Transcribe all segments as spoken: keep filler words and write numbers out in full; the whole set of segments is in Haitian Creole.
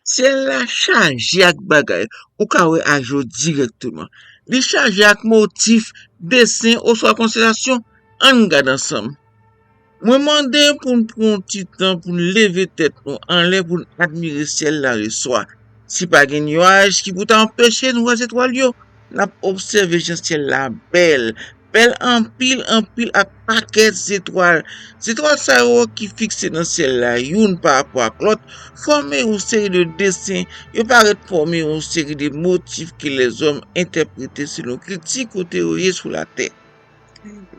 Syèl la chaje ak bagay ou ka wè ak je w dirèkteman. Li chaje ak motif, desen oswa konstelasyon. Ann gade ansanm. Mwen mande pou n pran yon ti tan pou n leve tèt nou anlè pou n admire syèl la leswa. Si pa gen nyaj ki pou ta anpeche n wè zetwal yo, n ap obsève jan syèl la bèl. Bèl anpil, anpil ak pakèt zetwal. Zetwal sa yo ki fikse nan syèl la, youn pa rapò ak lòt, fòme yon seri de desen. Yo parèt fòme yon seri de motif ke lèzòm entèprete selon kilti kote yo ye sou latè.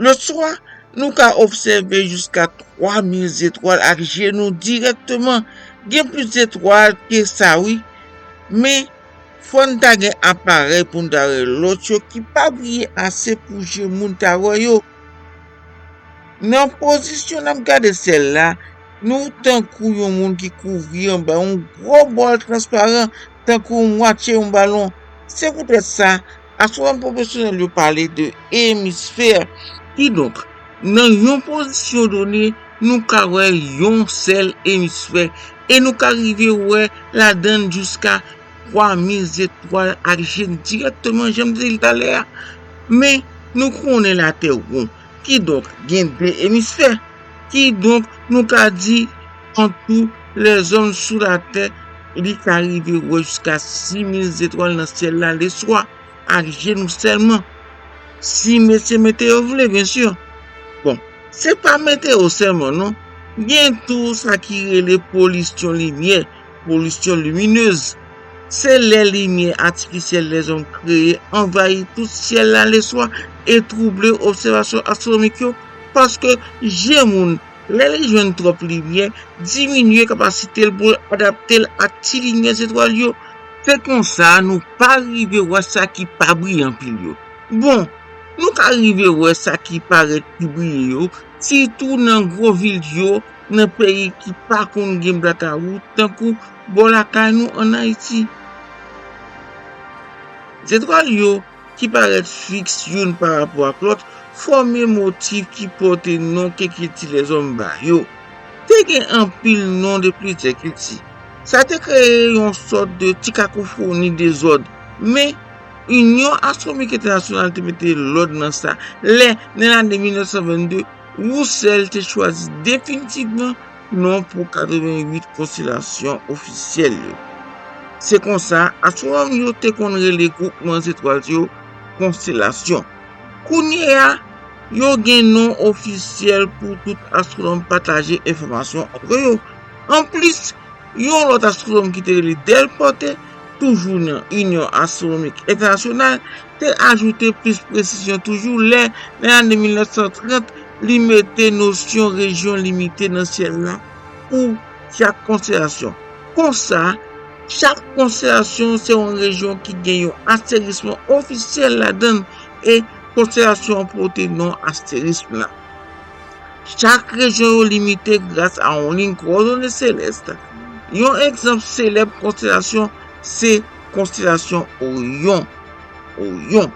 Lèswa, nou ka obsève jiska twa mil zetwal ak je nou dirèkteman. Gen plis zetwal ke sa, wi. Men, fò n ta gen aparèy pou n ta wè lòt yo ki pa briye ase pou je moun ta wè yo. Nan pozisyon n ap gade syèl la, nou tankou yon moun ki kouvri anba yon gwo bòl transparan, tankou mwatye yon balon. Se poutèt sa, astwonòm pwofesyonèl yo pale de emisfè. Kidonk, nan yon pozisyon done, nou ka wè yon sèl emisfè e nou ka rive wè ladan l jiska twa mil zetwal ak je n dirèkteman, jan m te di l talè a. Men, nou konnen Latè won. Kidonk, gen de emisfè. Kidonk, nou ka di, an tou, lèzòm sou Latè, li ka rive wè jiska sis mil zetwal nan syèl la leswa, ak je nou sèlman. Si mesye meteo vle, byen si. Bon, se pa meteo sèlman, non. Gen tou sa ki rele polisyon limyè, polisyon liminez. Se lè limyè atifisyèl lèzòm kreye anvayi tout syèl la leswa e twouble obsèvasyon astwonomik yo, paske je moun, lè li jwenn twòp limyè, diminye kapasite l pou l adapte l ak ti limyè zetwal yo. Se konsa, nou pa rive wè sa ki pa briye anpil yo. Bon, nou ka rive wè sa ki parèt pi briye yo, sitou nan gwo vil yo, nan peyi ki pa konn gen blakawout, tankou bò lakay nou ann Ayiti. Zetwal yo, ki parèt fiks youn pa rapò ak lòt, fòme motif ki pote non ke kilti lèzòm ba yo. Te gen anpil non de plizyè kilti. Sa te kreye yon sòt de ti kakofoni dezòd. Men, Inyon Astwonomik Entènasyonal te mete lòd nan sa, lè, nan lane mil nèf san vennde, Roussel te chwazi definitivman non pou katrevenn uit konstelasyon ofisyèl yo. Se konsa, astwonòm yo te konn rele gwoupman zetwal yo konstelasyon. Kounye a, yo gen non ofisyèl pou tout astwonòm pataje enfòmasyon antre yo. Anplis, yon lòt astwonòm ki te rele Delporte, toujou nan Inyon Astwonomik Entènasyonal, te ajoute plis presizyon toujou lè, nan lane mil nèf san trant, li mete nosyon rejyon limite nan syèl la pou chak konstelasyon. Konsa, chak konstelasyon se yon rejyon ki gen yon asterism ofisyèl ladan l e konstelasyon an pote non asterism la. Chak rejyon yo limite gras a yon liy kowòdone selès. Yon egzanp selèb konstelasyon se konstelasyon Oryon. Oryon,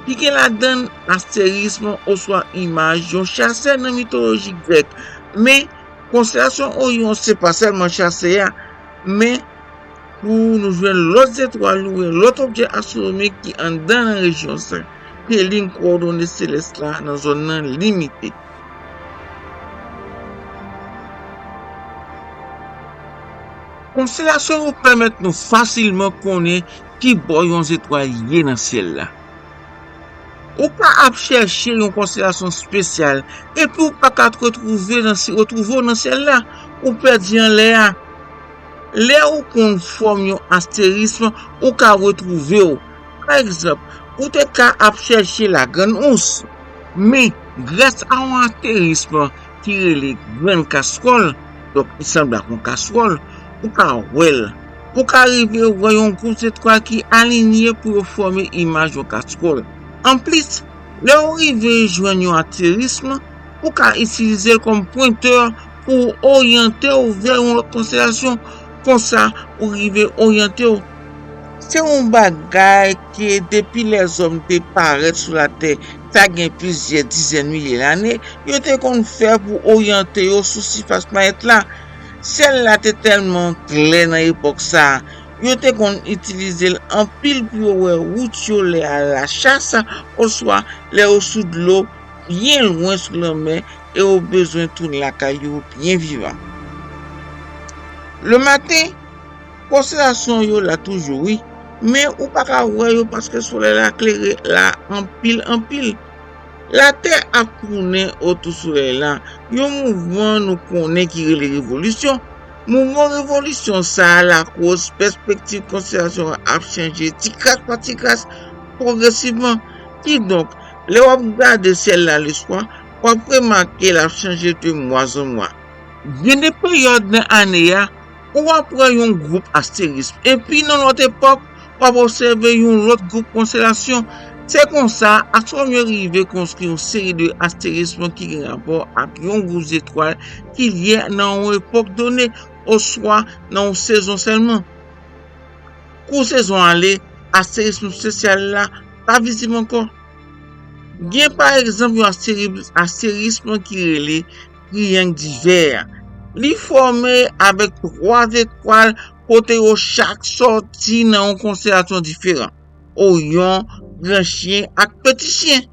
ki gen ladan l asterism oswa imaj yon chasè nan mitoloji grèk. Men, konstelasyon Oryon se pa sèlman chasè a, men pou nou jwenn lòt zetwal, nou jwenn lòt objè astwonomik ki anndan nan rejyon sa, ke liy kowòdone selès la nan zòn nan limite. Konstelasyon yo pèmèt nou fasilman konnen ki bò yon zetwal ye nan syèl la. Ou ka ap chèche yon konstelasyon espesyal, epi ou pa ka t retwouve nan, retwouve w nan syèl la, ou pèdi anlè a. Lè ou konn fòm yon asterism, ou ka retwouve w. Pa egzanp, ou te ka ap chèche Lagrann Ous. Men, gras a yon asterism ki rele Grann Kaswòl, donk, li sanble ak yon kaswòl, ou ka wè l. Ou ka rive wè yon gwoup zetwal ki alinye pou yo fòme imaj yon kaswòl. Anplis, lè ou rive jwenn yon asterism, ou ka itilize l kòm pwentè pou w oryante w vè yon lòt konstelasyon. Konsa, ou rive oryante w. Se yon bagay ke depi lèzòm te parèt sou Latè, sa gen plizyè dizèn milye lane, yo te konn fè pou oryante yo sou sifas planèt la. Syèl la te tèlman klè nan epòk sa a, yo te konn itilize l anpil pou yo wè wout yo lè y al lachas, oswa lè yo sou dlo byen lwen sou lanmè e yo bezwen tounen lakay yo byen vivan. Lematen, konstelasyon yo la toujou, wi, men ou pa ka wè yo paske solèy la klere la anpil, anpil. Latè ap tounen otou solèy la, yon mouvman nou konnen ki rele revolisyon. Mouvman revolisyon sa a lakoz pèspektiv konstelasyon an ap chanje ti kras pa ti kras, pwogresivman. Kidonk, lè w ap gade syèl la leswa, w ap remake l ap chanje de mwa zan mwa. Gen de peryòd nan ane a, ou ap wè yon gwoup asterism, epi nan lòt epòk, w ap obsève yon lòt gwoup konstelasyon. Se konsa, astwonòm yo rive konstwi yon seri de asterism ki gen rapò ak yon gwoup zetwal ki lye nan yon epòk done, oswa nan yon sezon sèlman. Kou sezon ale, asterism espesyal la pa vizib ankò. Gen, pa egzanp, yon asterism ki rele Triyang di Vè. Li fòme avèk twa zetwal kote yo chak sòti nan yon konstelasyon diferan: Oryon, Gran Chen ak Peti Chen.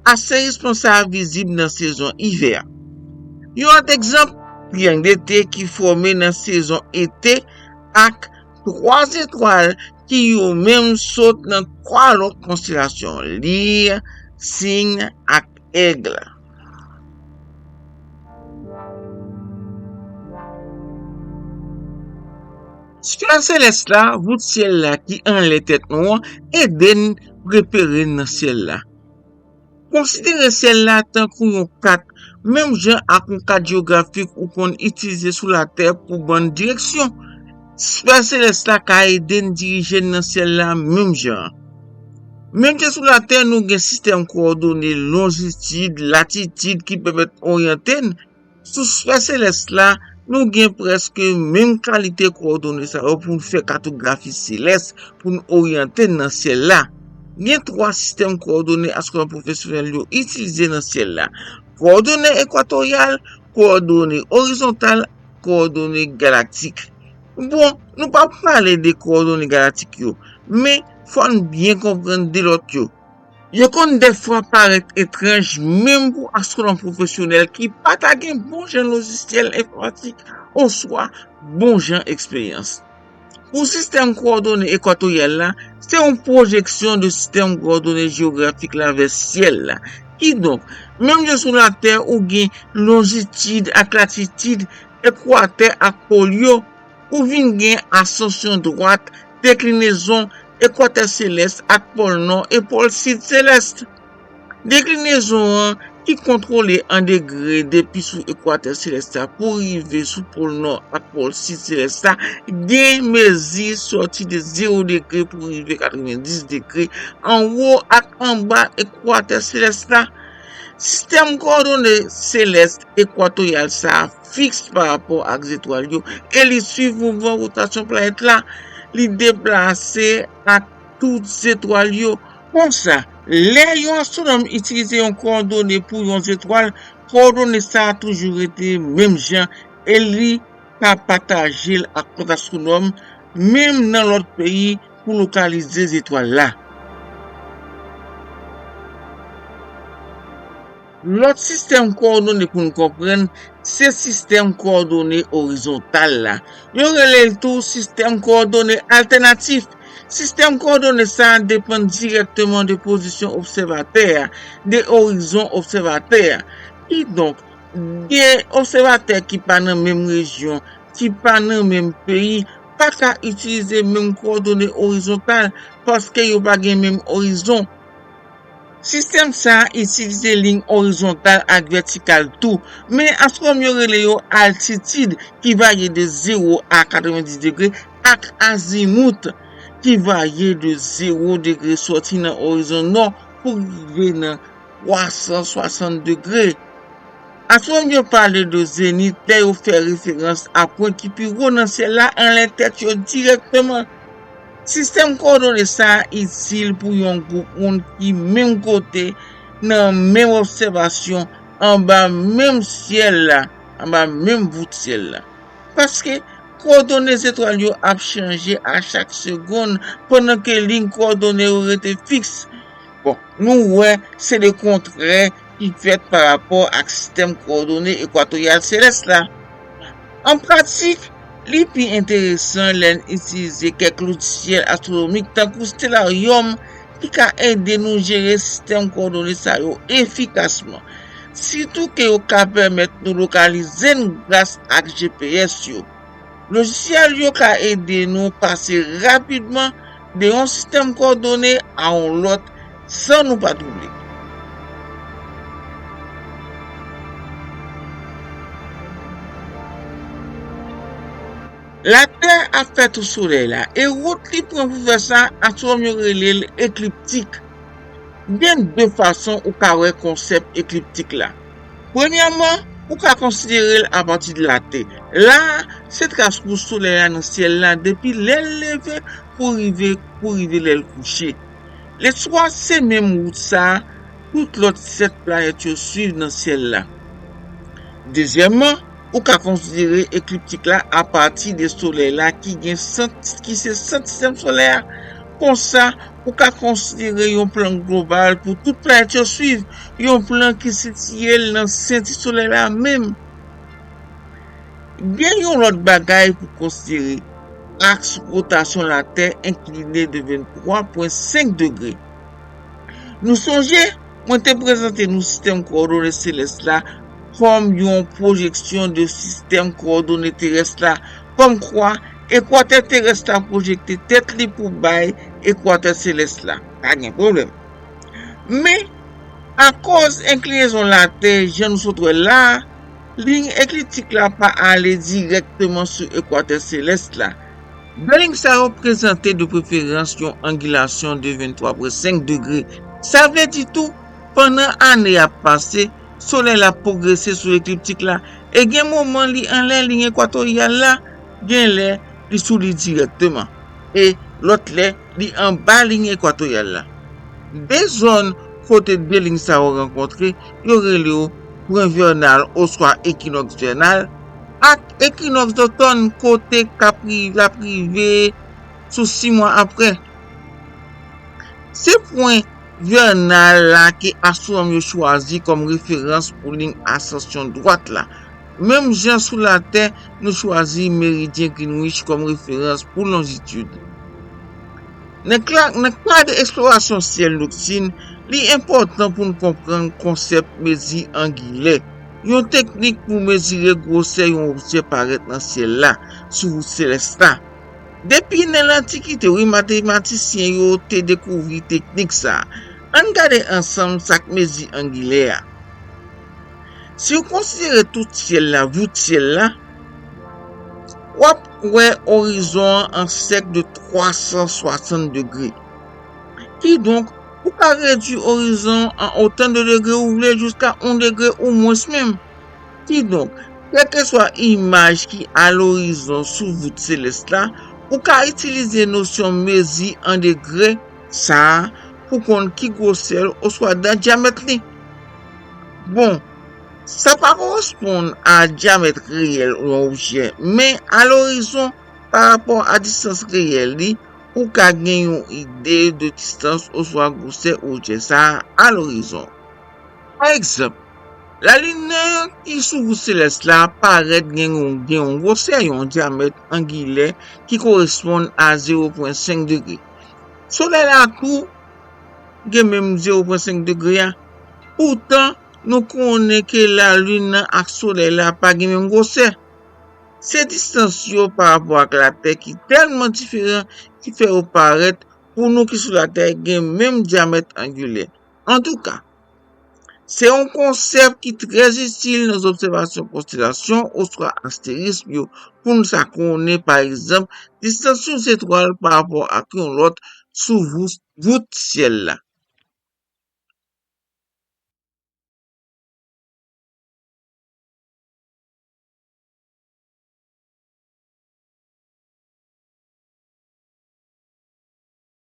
Asterism sa a vizib nan sezon ivè. Yon lòt egzanp, Triyang dete ki fòme nan sezon ete ak twa zetwal ki yo menm sot nan twa lòt konstelasyon: Lir, Siy ak Èg. Sfè selès la, vout syèl la ki anlè tèt nou an, ede n repere n nan syèl la. Konsidere syèl la tankou yon kat, menm jan ak yon kat jewografik ou konn itilize sou Latè pou ban n direksyon. Sfè selès la ka ede n dirije n nan syèl la menm jan an. Menm jan sou Latè, nou gen sistèm kowòdone lonjitid, latitid ki pèmèt oryante n. Sou sfè selès la, nou gen prèske menm kalite kowòdone sa yo pou n fè katografi selès, pou n oryante n nan syèl la. Gen twa sistèm kowòdone astwonòm pwofesyonèl yo itilize nan syèl la: kowòdone ekwatoryal, kowòdone orizontal, kowòdone galaktik. Bon, nou p ap pale de kowòdone galaktik yo, men fò n byen konprann de lòt yo. Yo konn dèfwa parèt etranj menm pou astwonòm pwofesyonèl ki pa ta gen bon jan lojisyèl enfòmatik oswa bon jan eksperyans. Pou sistèm kowòdone ekwatoryal la, se yon pwojeksyon de sistèm kowòdone jewografik la vè syèl la. Kidonk, menm jan sou Latè ou gen lonjitid ak latitid, ekwatè ak pòl yo, ou vin gen asansyon dwat, deklinezon, ekwatè selès ak pòl nò e pòl sid selès. Deklinezon an, ki kontwole an degre depi sou ekwatè selès la pou rive sou pòl nò ak pòl sid selès la, gen mezi sòti de zewo degre pou rive katrevenndis degre anwo ak anba ekwatè selès la. Sistèm kowòdone selès ekwatoryal sa a fiks pa rapò ak zetwal yo e li swiv mouvman wotasyon planèt la. Li deplase ak tout zetwal yo. Konsa, lè yon astwonòm itilize yon kowòdone pou yon zetwal, kowòdone sa a toujou rete menm jan e li ka pataje l ak lòt astwonòm, menm nan lòt peyi, pou lokalize zetwal la. Lòt sistèm kowòdone pou n konprann, se sistèm kowòdone orizontal la. Yo rele l tou sistèm kowòdone altènatif. Sistèm kowòdone sa a depann dirèkteman de pozisyon obsèvatè a, de orizon obsèvatè a. Kidonk, de obsèvatè ki pa nan menm rejyon, ki pa nan menm peyi, pa ka itilize menm kowòdone orizontal paske yo pa gen menm orizon. Sistèm sa a itilize liy orizontal ak vètikal tou, men astwonòm yo rele yo altitid, ki varye de zewo a katrevenndis degre, ak azimout, ki varye de zewo degre sòti nan orizon nò pou rive nan twa san swasant degre. Astwonòm yo pale de zenit lè yo fè referans a pwen ki pi wo nan syèl la anlè tèt yo dirèkteman. Sistèm kowòdone sa a itil pou yon gwoup moun ki menm kote, nan menm obsèvasyon, anba menm syèl la, anba menm vout syèl la. paske kowòdone zetwal yo ap chanje a chak segonn, pandan ke liy kowòdone yo rete fiks. Bon, nou wè se lekontrè ki fèt pa rapò ak sistèm kowòdone ekwatoryal selès la. An pratik, li pi enteresan lè n itilize kèk lojisyèl astwonomik tankou stelaryòm ki ka ede nou jere sistèm kowòdone sa yo efikasman, sitou ke yo ka pèmèt nou lokalize n gras ak G P S yo. Lojisyèl yo ka ede nou pase rapidman de yon sistèm kowòdone a yon lòt san nou pa twouble. Latè ap fè tou Solèy la, e wout li pran pou fè sa, astwonòm yo rele l ekliptik. Gen de fason ou ka wè konsèp ekliptik la. Premyèman, ou ka konsidere l apati de Latè. La a, se tras wout Solèy la nan syèl la depi lè l leve pou rive pou rive lè l kouche. Lestwa se menm wout sa a tout lòt sèt planèt yo swiv nan syèl la. Dezyèmman, ou ka konsidere ekliptik la apati de Solèy la ki gen sant, ki se sant sistèm solè a. Konsa, ou ka konsidere yon plan global pou tout planèt yo swiv, yon plan ki sitiye l nan senti Solèy la menm. Gen yon lòt bagay pou konsidere, aks wotasyon Latè enkline de venntwa pwen senk degre. Nou sonje, mwen te prezante nou sistèm kowòdone selès la kòm yon pwojeksyon de sistèm kowòdone terès la, kòmkwa ekwatè terès la pwojekte tèt li pou bay ekwatè selès la. Pa gen pwoblèm. Men, akoz enklinezon Latè, jan nou sot wè la a, liy ekliptik la pa ale dirèkteman sou ekwatè selès la. De liy sa yo prezante de preferans yon angilasyon de venntwa pwen senk degre. Sa vle di tou, pandan ane ap pase, Solèy la pwogrese sou ekliptik la, e gen moman li anlè liy ekwatoryal la, gen lè li sou li dirèkteman, e lòt lè li anba liy ekwatoryal la. De zòn kote de liy sa yo rankontre, yo rele yo pwen vènal oswa ekinòks vènal, ak ekinòks dotòn kote k ap ri-, l ap rive sou sis mwa apre. Se pwen vènal la ke astwonòm yo chwazi kòm referans pou liy asansyon dwat la. Menm jan sou Latè, nou chwazi meridyen Greenwich kòm referans pou lonjitid. Nan ka, nan kad eksplorasyon syèl noktin, li enpòtan pou n konprann konsèp mezi angilè, yon teknik pou mezire gwosè yon objè parèt nan syèl la, sou wout selès la. Depi nan lantikite, wi, matematisyen yo te dekouvri teknik sa a. Ann gade ansanm sa k mezi angilè a. Si w konsidere tout syèl la, vout syèl la, w ap wè orizon an an sèk de twa san swasant degre. Kidonk, ou ka redui orizon an otan de degre ou vle jiska yon degre ou mwens menm. Kidonk, kèlkeswa imaj ki a lorizon sou vout selès la, ou ka itilize nosyon mezi an degre sa a pou konn ki gwosè l oswa dyamèt li. Bon, sa pa koresponn a dyamèt reyèl yon objè, men a lorizon, pa rapò a distans reyèl li, ou ka gen yon ide de distans oswa gwosè objè sa a a lorizon. Pa egzanp, lalin nan ki sou vout selès la parèt gen yon, gen yon gwosè, yon dyamèt angilè ki koresponn a zewo pwen senk degre. Solèy la tou gen menm zewo pwen senk degre a. Poutan, nou konnen ke lalin nan ak solèy la pa gen menm gwosè. Se distans yo pa rapò ak Latè ki tèlman diferan ki fè yo parèt pou nou ki sou Latè gen menm dyamèt angilè. Antouka, se yon konsèp ki trè itil nan obsèvasyon konstelasyon oswa asterism yo pou n sa konnen, pa egzanp, distans yon zetwal pa rapò ak yon lòt sou vout, vout syèl la.